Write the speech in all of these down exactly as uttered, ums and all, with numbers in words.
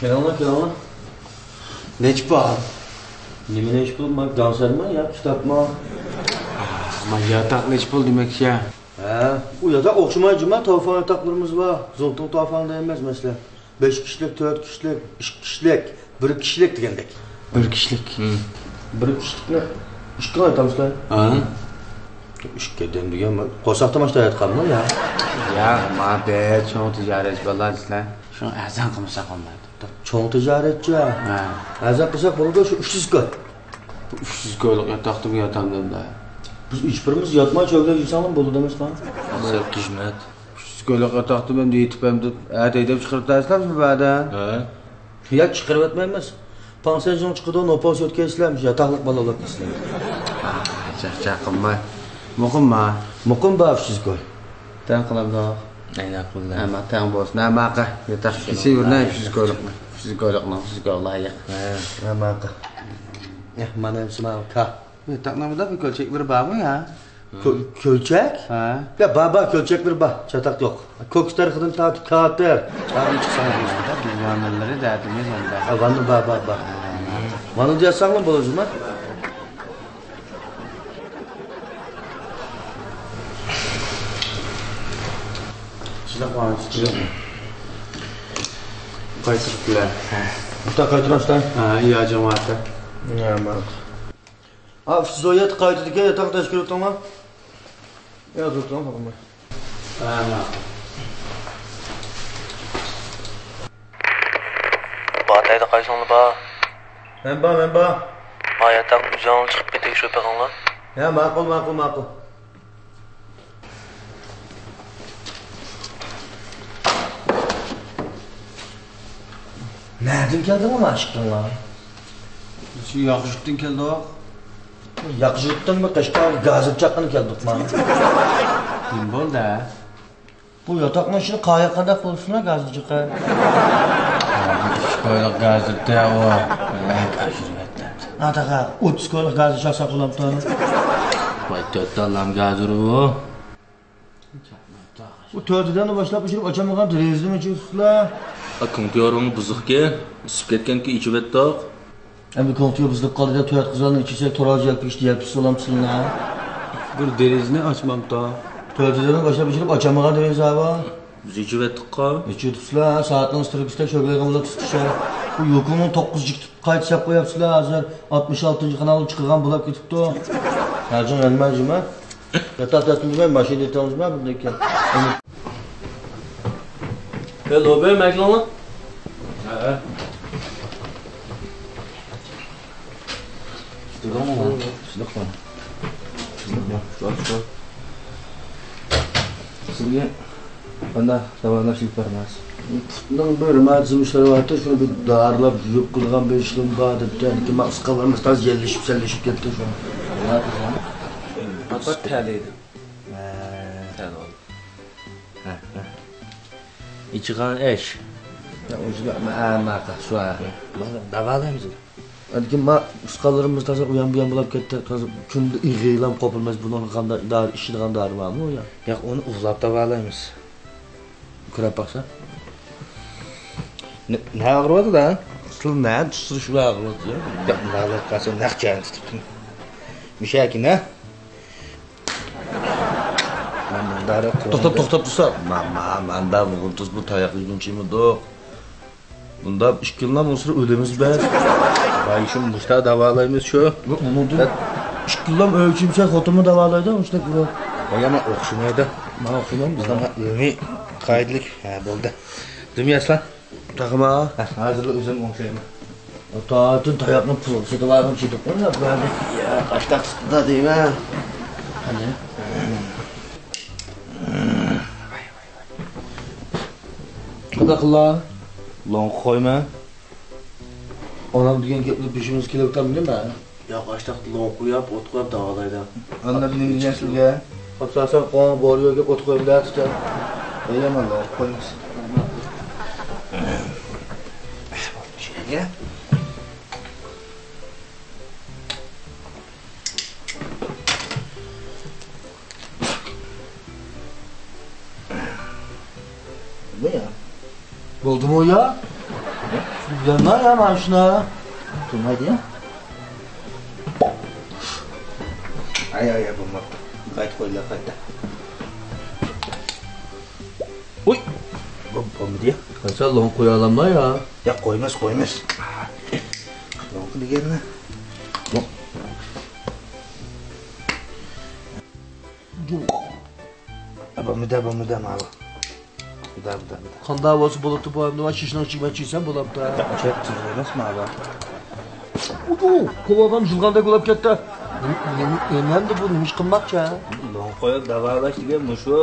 كېلىڭلار، كېلىڭلار. نەچچە پۇل؟ نېمە نەچچە پۇل؟ ما گاڭسەنما يا كىتابما؟ ما ياتاق نەچچە پۇل دېمەكچى. ھە، ئۇ ياتاق ئوخشىمايدۇ جۇما، تاۋفاڭ ياتاقلىرىمىز بار. زۇڭتۇڭ تاۋفاڭدا ئەمەس، مەسىلەن. بەش كىشىلىك، تۆت كىشىلىك، ئۈچ كىشىلىك، بىر كىشىلىك دېگەندەك. بىر كىشىلىك. ھىم. بىر كىشىلىكنى ئۈچكە ئايتامسىلەر؟ ھە. ئۈچكە دەم دېگەن قورساق تاماشتا ياتقانمۇ يا؟ يا، ما بەك چوڭ تىجارەتچى بالىلار سىلەر. شۇڭا ئەرزان قىلمىساق بولمايدۇ. چوڭ تىجارەتچى. ھە. ئەرزان قىلساق بولىدۇ، شۇ ئۈچ يۈز كوي. بۇ ئۈچ يۈز كويلۇق ياتاقتىمۇ ياتامدۇ ئەمدى؟ بىز ئىچ بىرىمىز ياتماي چۆگىلەپ يۈرسەڭلار بولىدۇ ئەمەسقا؟ سەت خىزمەت. ئۈچ يۈز كويلۇق ياتاقتىمۇ ئەمدى يېتىپ ئەمدى ئەتە ھەيدەپ چىقىرىپ تاشلاپسىز بەدە؟ ھە. ياق، چىقىرىۋەتمەيمىز. پاڭسەنجۇڭ چىقىدۇ، نوپاس يۆتكەيسىلەر، ياتاقلىق بالا بولۇپ كېتىسىلەر. چاقچاق قىلماي. مۇقىم ما؟ مۇقىم بار ئۈچ يۈز كوي. تەڭ قىلامدۇق؟ ئەينەك قىلدى. ئەمما تەڭ بولسۇن. ھە، ماقۇل. ياتاق كېسىۋېرىڭ، ئۈچ يۈز كويلۇقنى. ئۈچ يۈز كويلۇقنى، ئۈچ يۈز كويلۇق لايىق. ھە. ھە، ماقۇل. ئېھ، مانا ئەمسە ماقۇل. ياتاقنىڭ بۇنداق بىر كۆلچەكلىرى بارمۇ يا؟ كۆ-، كۆلچەك؟ ھە. يا، بار، بار، كۆلچەكلىرى بار. چاتاق يوق. كوكۇس تەرىخىدىن تارتىپ كاتېر. تاغدىن چىقساڭ بولىدۇ. ۋاننىلىرى دەتىمىز ئەمدى. ھە، ۋاننا بار، بار، بار. ھە. ۋاننىدا ياتساڭمۇ بولىدۇ جۇما. شۇنداق ماڭا چىقىپ قايتىپتىلەر. ھە. مۇشتا قايتۇرۇڭ، مۇشتا. ھە، يا جامائەت. يا، ماقۇل. ئا، ئۈچ يۈز ئون يەتتە قايتىدىكەن، ياتاق تەشكىل ئېتىڭلار. يا، تۇرۇڭ، خاپىماي. ھە، ماقۇل. باتايدا قايسىڭلار بار؟ مەن بار، مەن بار. ما ياتاقنى ئۆزۈڭلار چىقىپ بىر تەكشۈرۈپ بېقىڭلار. ھە، ماقۇل، ماقۇل، ماقۇل. نەدىن كەلدىڭلار، ئىككىڭلار؟ شۇ ياقا يۇرتتىن كەلدۇق. ياقا يۇرتتىنمۇ قەشقەرگە گازىر چاققىلى كەلدۇق ما. نېمە بولدى؟ بۇ ياتاقنىڭ ئىچىدە قاياق قانداق بولسۇن، گازىر چاققا. ئىككى كويلۇق گازىر تە ئۇ. بەك ئاشۇرۇۋەتتى. ھە، تاقا، ئوتتۇز كويلۇق گازىر چاقساق بولامتۇ؟ ۋاي، تۆت دانلام گازىر ئۇ. بۇ تۆت دانە باشلاپ ئۆچۈرۈپ ئاچالمىغان دېرىزىنى ئۆچۈرۈپسىلەر. ئا، كومپيۇتېرىڭ بۇزۇقكەن، ئىسسىپ كەتكەنكى ئېچىۋەتتۇق. ئەمدى كومپيۇتېر بۇزۇلۇپ قالدى دەپ تۆت قىزلارنى ئېچىسەك، تۇرار يەلپۈگۈچتە يەلپۈشسە بولامسىلەر؟ بىر دېرىزىنى ئاچمامتا. تۆت دانە باشلاپ ئۆچۈرۈپ ئاچالمىغان دېرىزە بار. بىز ئېچىۋەتتۇققا. ئېچىۋېتىپسىلەر، سائەتنىڭ سترىكىسىدە شۆگىلەيگەن بولۇپ تۇتۇشا. بۇ يوكۇڭنىڭ توققۇز جىكتىپ قايتا سەپ قوياپسىلەر، ھازىر ئاتمىش ئالتىنچى قانالغا چىقىدىغان بولۇپ كېتىپتۇ. ھاجىڭ يانماي جۇما. ياتاق تەتىلمەي ماشىنا يېتىڭىزمۇ بۇندىن كېيىن. ھە، لوبى مەكلىڭلار. ھە. تۇردۇڭمۇ؟ تۇردۇقمۇ؟ تۇردۇقمۇ؟ تۇر، تۇر. سىزگە قانداق داۋالاش ئېلىپ بارىمىز؟ پۇتنىڭ بىر رېماتىزم ئىشلىرى بارتى، شۇنى بىر دارىلاپ يۇيۇپ قويىدىغان بىر ئىشلىرىم بار دەپتۇ. ئەنكى ماقۇس قالغان تازا يەللىشىپ سەللىشىپ كەتتى شۇ. رېماتىزم؟ پات-پات تەلەيدۇ. ھە. تەل بولدى. ھە، ھە. ئىچىغان ئىش. يا، ئۇنچىلىك ئەمەس، شۇ. داۋالايمىز. لېكىن ما ئۇسقانلىرىمىز تازا ئۇيان بۇيان بولاپ كەتتى. تازا كۈندە ئېغىرلاپ قوپۇرمايمىز. بۇنىڭغا قانداق دارى، ئىشلىغان دارى بارمۇ يا؟ ياق، ئۇنى ئۇۋىلاپ داۋالايمىز. كۆرۈپ باقسا. نە، نە ئاغرىۋاتىدۇ؟ ئۇسۇل نە تۇتسا شۇ ئاغرىۋاتىدۇ. ياق، مۇنداق قىلىپ قالسا نەق جايىنى تۇتۇپ. مۇشەكى نە؟ توختاپ، توختاپ تۇرسا. ما، ما، ماندا بۇ تۇز بۇ تاياق يېگۈنچى يېمىدۇق. بۇنداق ئىككىلام ئۇسرا ئۆلىمىز بەس. ۋاي، شۇ مۇشتا داۋالايمىز شۇ. يوق، ئۇنىڭدىن ئىككىلام ئۆلچىمسە خوتۇنمۇ داۋالايدۇ، مۇشتەك بۇ. ۋاي، ئەمما ئوخشىمايدۇ. ما ئوخشىمايدۇ. بىزنىڭ ئىلمىي قائىدىلىك. ھە، بولدى. دۇنيا ئەسلان. تاقىما. ھە، ھازىرلا ئۆزۈم ئوڭشايمەن. تاياقنى پۇلغا سېتىۋالغان چېدىق قويۇڭ بۇلارنى. يا، قاشتاق تۇتقۇدا دەيمەن. قانداق قىللا؟ لوڭقا قويما. ئانام دېگەن گەپنى بېشىمىزغا كېلىۋاتامدۇ نېمە؟ ياق، ئاشتاق لوڭقا قويۇپ، ئوت قويۇپ داۋالايدۇ. ئاندىن نېمە دېگەن سىزگە؟ ئاپساسان قوڭ بورىگە گەپ ئوت قويۇمدا تۇتە. ئەيلەمە لوڭقا قويمىسۇن. بۇ يا. بولدىمۇ يا؟ يەنە يا ماشىنا. تۇرمايدۇ يا. ئاي، ئاي، ئاي، بولماپتۇ. قايتا قويلا، قايتا. ئۇي! بولمىدى يا. قايسا لوڭ قويالاملا يا؟ يا، قويماس، قويماس. لوڭ دېگەننى. بولمىدى، بولمىدى، ماۋۇ. بىدە، بىدە، بىدە. قانداق بولسا بولۇپتۇ، بۇ ئەمدى شىشنىڭ ئىچىگە مەن چۈشسەم بولامدا. چەك تىزىلمەس ماۋۇ. ئۇدۇ، قوۋاغام يىلغاندەك بولۇپ كەتتى. نېمە، نېمە، نېمە ئەمدى بۇ، نېمە ئىش قىلماقچى؟ لوڭ قويۇپ داۋالاش دېگەن مۇشۇ.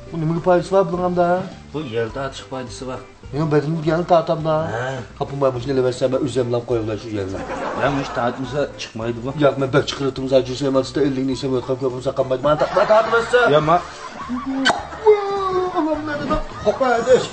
بۇ نېمىگە پايدىسى بار بۇنىڭ ئەمدى؟ بۇ يەل تارتىشقا پايدىسى بار. مېنىڭ بەدىنىمگە يەنە تارتامدا. ھە. قاپىماي مۇشۇنى ئېلىۋەتسەم، مەن ئۆزۈم بىلەن قويۇۋېلەي شۇ يەرنى. مەن مۇشۇ تارتمىسا چىقمايدىغۇ. ياق، مەن بەك چىقىرىۋېتىمىز، ھاجى ھۈسەيىن ئاتىسىدا ئەللىك نېسىم ئۆتكەن كۆپۈمسە قالمايدۇ. مانا تا-، مانا تارتمىسا. يا، ما-، ئاللام بىلەن دېدىم. قوپا ئەدىش.